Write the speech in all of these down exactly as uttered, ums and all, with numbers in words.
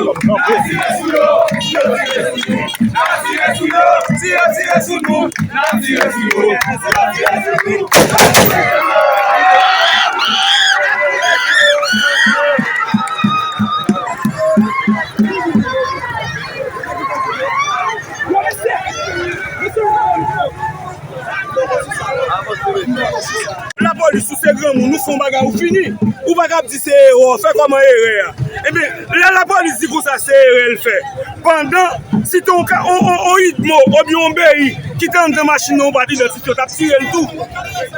Tire, tire sou yo, tire, tire sou yo, tire, tire sou nou, tire, tire sou yo, tire, tire sou nou. Lapolis, ou se granmoun, ou fè yon bagay, ou fini. Ou pa kab di se erè, fè kòman erè a. Ebyen, lè lapolis di konsa se erè l fè. Pandan, si te yon ka, on, on, on idmo, oubyen on beyi, ki te anndan machin nan, ou pa t idantifye, yo t ap tire l tou.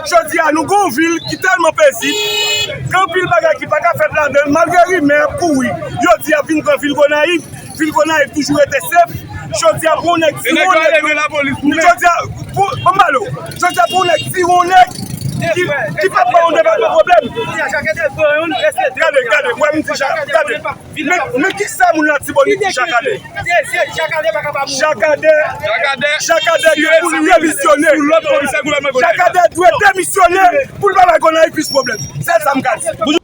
Jodi a, nou gen yon vil ki tèlman pezib, gen anpil bagay ki pa ka fèt ladan l, malgre rimè ap kouri, yo di y ap vin pran vil Gonayiv. Vil Gonayiv toujou rete sef. Jodi a, pou yon nèg, si yon nèg, jodi a, pou, ban m pale w. Jodi a, pou yon nèg, si yon nèg ki, ki pa ba yon depatman pwoblèm. Gade, gade, wè m di Ja-, gade. Men, men ki sa moun Latibonit di Jakadè? Jakadè, Jakadè dwe demisyone. Jakadè dwe demisyone pou l pa bay Gonayiv plis pwoblèm. Se sa m ka di.